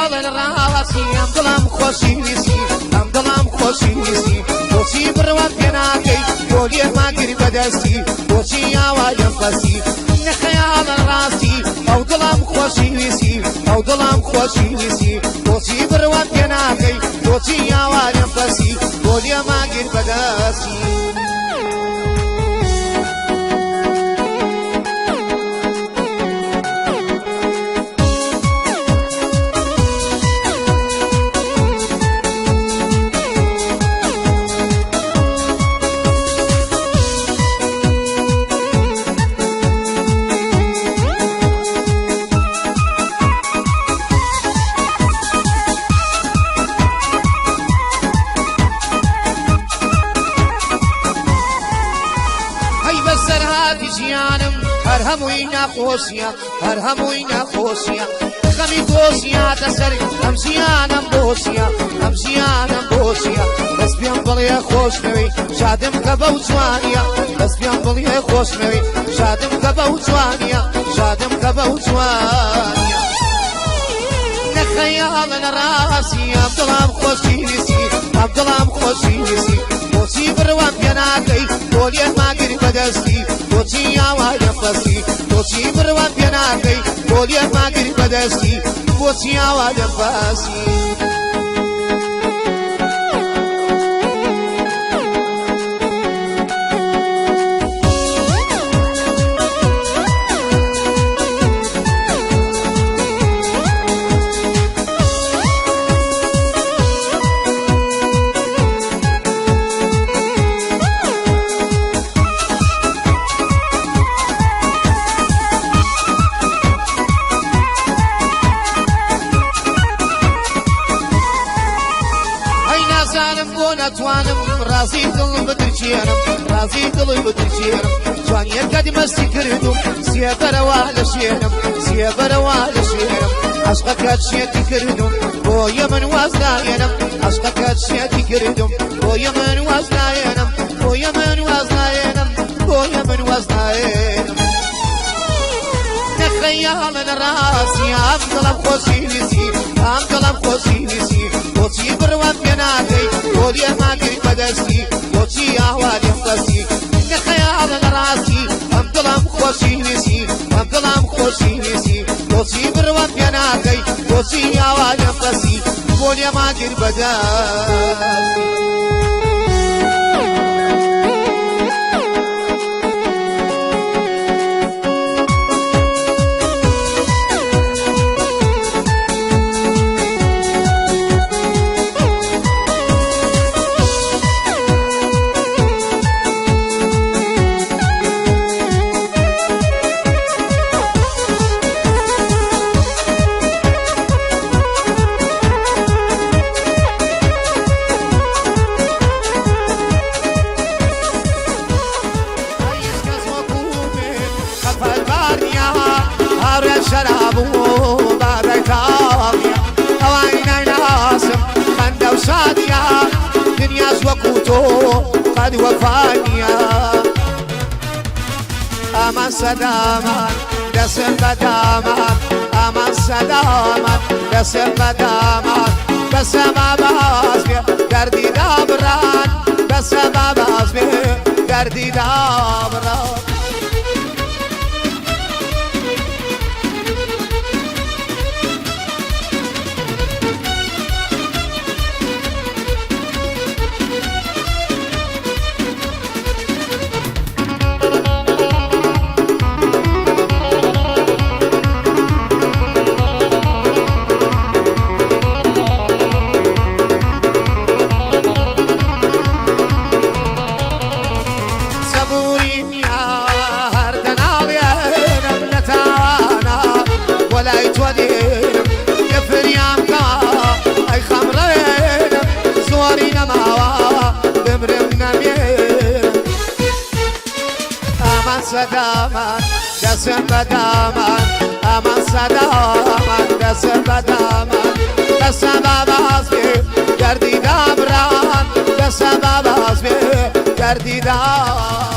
خەیاڵن ڕاستی، ئەم دڵم خۆشی ویستی، ئەم دڵم خۆشی ویستی. بۆچی بڕوام پێ ناکەی، بۆ لێم ماگری بەدەستی، بۆچی ئاوا لێم پەستی؟ نە خەیاڵن ڕاستی، ئەو دڵم خۆشی ویستی، ئەو دڵم خۆشی ویستی. بۆچی بڕوام پێ ناکەی، بۆچی ئاوا لێم پەستی، بۆ لێم ماگری بەدەستی؟ هەی بەسەرهاتی ژیانم هەر هەمووی ناخۆشیە، هەر هەمووی ناخۆشیە. خەمی تۆشیاتە سەر ئەم ژیانم بۆچیە، ئەم ژیانم بۆچیە؟ بەس پێم بڵێ خۆشنەوەی شادم کە بەو جوانیە، بەس پێم بڵێ خۆشنەوەی شادم کە بەو جوانیە، شادم کە بەو جوانیە. نە خەیاڵە نە ڕاستی، ئەم دڵم خۆشی ویستی، ئەم دڵم خۆشی ویستی. بۆچی بڕوام پێ ناکەی، بۆ لێم ماگری بەدەستی، بۆچی ئاوا لێم پەستی؟ بۆچی بڕوام پێ ناکەی، بۆ لێم ماگری بەدەستی، بۆچی ئاوا لێم پەستی؟ ئەی نازانم بۆ ناتوانم ڕازی دڵم بدرچێنم، ڕازی دڵی بدرچێنم. جوانیەکەت مەستی کردم، سێبەرەوە لە شوێنم، سێبەرەوە لە شوێنم. عەشقەکەت شێتی کردم، بۆیە من واز ناهێنم. عەشقەکەت شێتی کردم، بۆیە من واز ناهێنم، بۆیە من واز ناهێنم، بۆیە من واز ناهێنم. نە خەیاڵە نە ڕاستی، ئەم دڵم خۆشی ویستی، ئەم دڵم خۆشی ویستی. بۆچی بڕوام پێ ناکەی، بۆ لێم ماگری بەدەستی، بۆچی ئاوا لێم پەستی؟ نە خەیاڵە نە ڕاستی، ئەم دڵم خۆشی ویستی، ئەم دڵم خۆشی ویستی. بۆچی بڕوام پێ ناکەی، بۆچی ئاوا لێم پەستی، بۆ لێم ماگری بەدەستی؟ قد وفانيا ئەمان سەدامان دەسم بەدامان، ئەمان سەدامان دەسم بەدامان. بەسەما باز بێ دەردی دابڕان، بەسەما باز بێ دەردی دابڕان. سەبووری هەر دەناڵێنم لە تاوانا، وەلای تۆ دێنم کە فریام کا. ئەی خەمڕێنم زۆری نەماوە بمرم نەمێرم. ئەمان سەدامان دەسم بەدامان، ئەمان سەدامان دەسم بەدامان. بەسەما باز بێ دەردی دابران، بەسەما باز بێ دەردی دابران.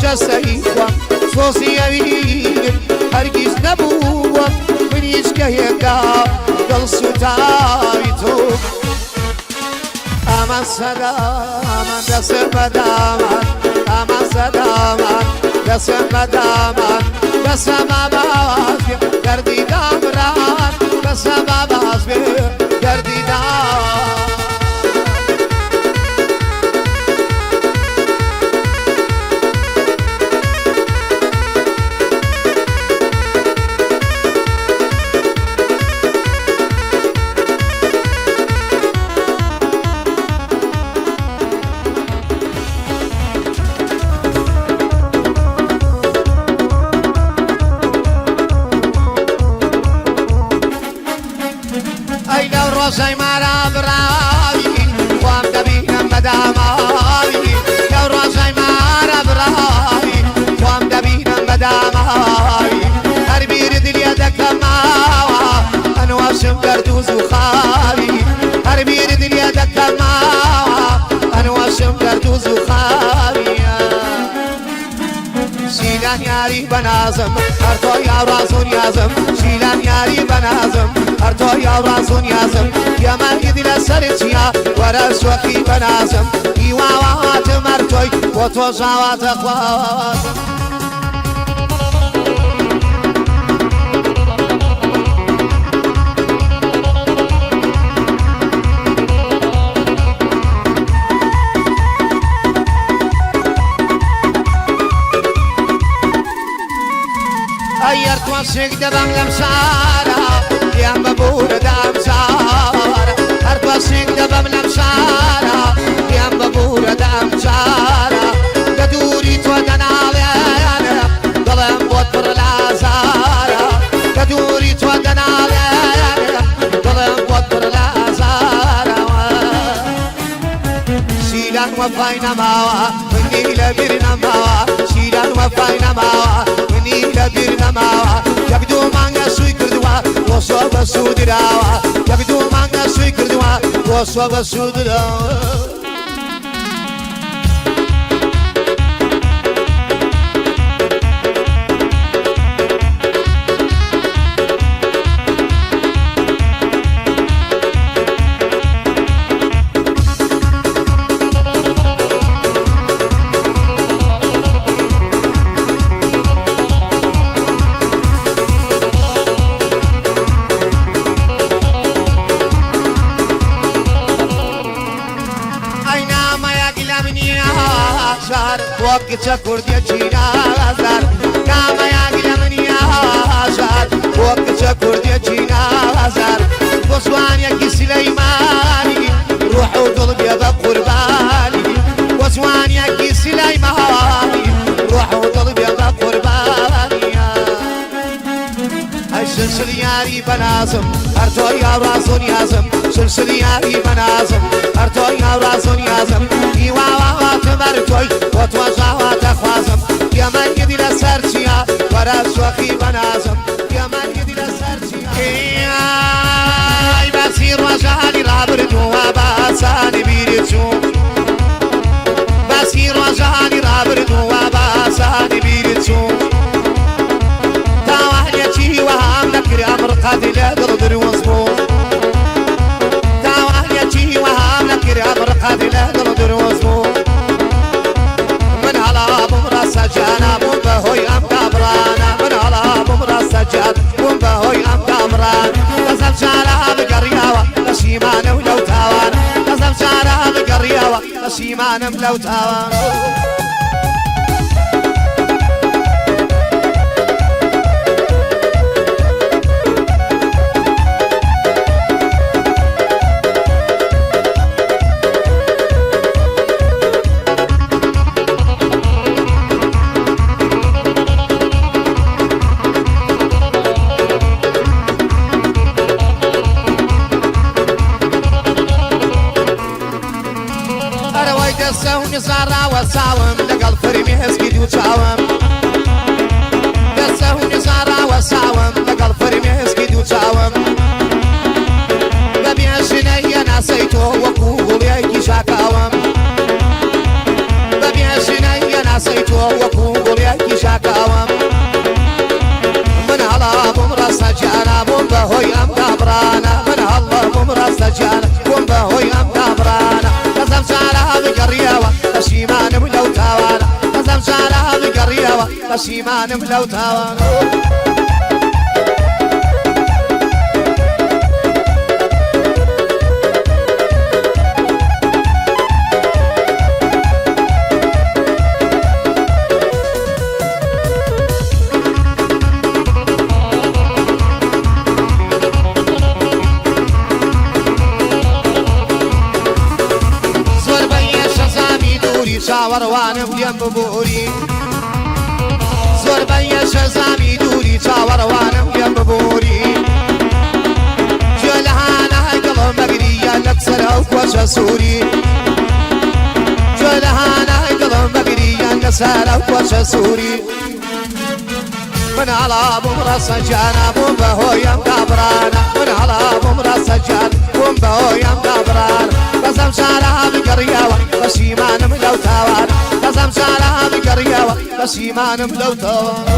جەستەی خۆم سۆزی ئەوین هەرگیز نەبووە منیش کە هێندا دڵ سوتاوی تۆ ئامان سەدامان دەسم بەدامان ئامان سەدامان دەسم بەدامان بەسە باز بێ دەردی دامران بەسە باز بێ دەردی دام. ئەی لەو ڕۆژەی مارا براوی خۆم دەبینم بەداماوی لەو ڕۆژەی مارا براوی خۆم دەبینم بەداماوی هەر بیرت لێ دەکەمەوە ئەنوەشم دەردوز و خاوی هەر بیرت لێ دەکەمەوە ئەنوەشم دەردوز و خاویە. شیلان یاری بەنازم هەر تۆ یاڕاز و نیازم شیلان یاری بەنازم هەر تۆ یاڕاز و نیازم یەمەنگی لەسەر چیا وەرە شۆخی بەنازم هیواواتم هەر تۆی بۆ تۆ ژاواتە خوازم. ئەگەر تۆشێک دەبەم لەم شارە یان بەبوورە دام جارە هەر تۆشێک دەبەم لەم شارە یان بەبوورە دام جارە لە دووری تۆ دەناڵێنم دڵم بۆت پڕ لازارە لە دووری تۆ دەناڵێنم دڵم بۆت پڕ لازارەوە. شیلان وەفای نەماوە منی لەبیر نەماوە شیلان وەفای نەماوە منی لەبیر نەماوە یەک دوو مانگە سووی کردووە بۆ سۆ بە سوو دراوە یەک دوو مانگە سووی کردووە بۆ سۆ بە سوو دراوە. ئەی نامەیەک لە منیاشار بۆ کچە کوردیەکی نازار نامەیەک لە منیاشار بۆ کچە کوردیەکی نازار بۆ جوانیەکی سلەیمانی ڕوح و دڵ بێ بە قوربانی بۆ جوانیەکی سلەیمانی ڕوح و دڵ بێ بە قوربانی. ئەی شلشل یاری بەنازم هەر تۆ یاڕاز و نیازم شلشل یاری بەنازم هەر تۆ یاڕاز و نیازم هیواواتم هەر تۆی بۆ تۆ ژاواتە خوازم یەمەنگی لەسەر چیا وەرە شۆخی بەنازم یەمەنگی لەسەر چیا. ئای باسی ڕۆژانی ڕابردووە باسانی بیری چوو باسی ڕۆژانی ڕابردووە باسانی بیری چوو تاوانێکی وەهام نەکرام ڕقەتی لە دڵ دروست بوو تاوانێکی وەهام نەکرام ڕقەتی لە دڵ دروست بوو من هەڵابووم ڕاستە جانا بووم بەهۆی ئەم کابرانە من هەڵابووم ڕاستە جان بووم بەهۆی ئەم کابران دەسەم جارە بگەڕیاوە پەشیمانم لەو تاوانە دەسەم جارە بگەڕیاوە پەشیمانم لەو تاوانە. ئەرەوەی دەسە و نزاڕاوە ساوم لەگەڵ فرمێسکی دوو چاوم دەسە و نزاڕاوە ساوم لەگەڵ فرمێسکی دوو چاوم بەبێ ژنەیە ناسەی تۆ وەکوو گوڵێکی شاکاوم بەبێ ژنەیە ناسەی تۆ وەکوو بگەڕیەوە پەشیمانم لەو تاوانە. زۆر بەیە شەزامی دووری چاوەڕوانم لێم ببووری، زۆر بەیە شەزامی دووری چاوەڕوانم لێم ببووری. گوێ لە هانای دڵم بگری یا لەسەر ئەو کۆچە سووری، گوێ لە هانای دڵم بگری یا لەسەر ئەو کۆچە سووری. من عڵا بووم ڕەسەجانە بووم بە هۆیەم دابڕانە، من عڵا بووم ڕەسەجان بووم بە هۆیەم دابڕانە. بەزەم جارە بگەڕیەوە پەشیمانم لەو تاوانە، بەزەم جارە بگەڕیەوە پەشیمانم لەو تاوانە.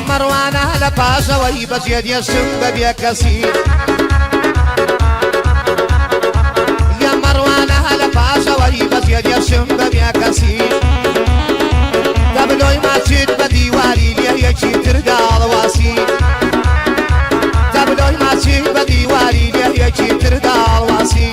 مەڕوانە لە پاشەوەی بەجێ دێشم بە بێکەسی، یا مەڕوانە لە پاشەوەی بەجێ دێشم بە بێکەسی. دەبلۆی ماچیت بە دیواری لێ یەکی تر داڵواسی، دەبلۆی ماچیت بە دیواری لێ یەکی تر داڵواسی.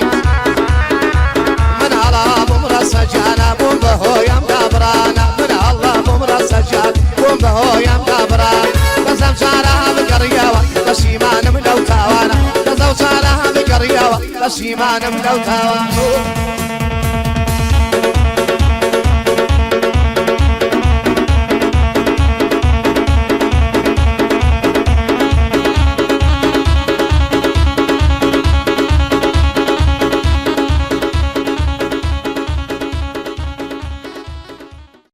من عڵا بووم ڕەسەجانە بووم بە هۆیەم دابڕانە، من عەڵا بووم ڕەسەجان بووم بە هۆیەم دابڕان. بەزەم جارە بگەڕیەوە پەشیمانم لەو تاوانە، بەزەو جارە بگەڕیەوە پەشیمانم لەو تاوانە.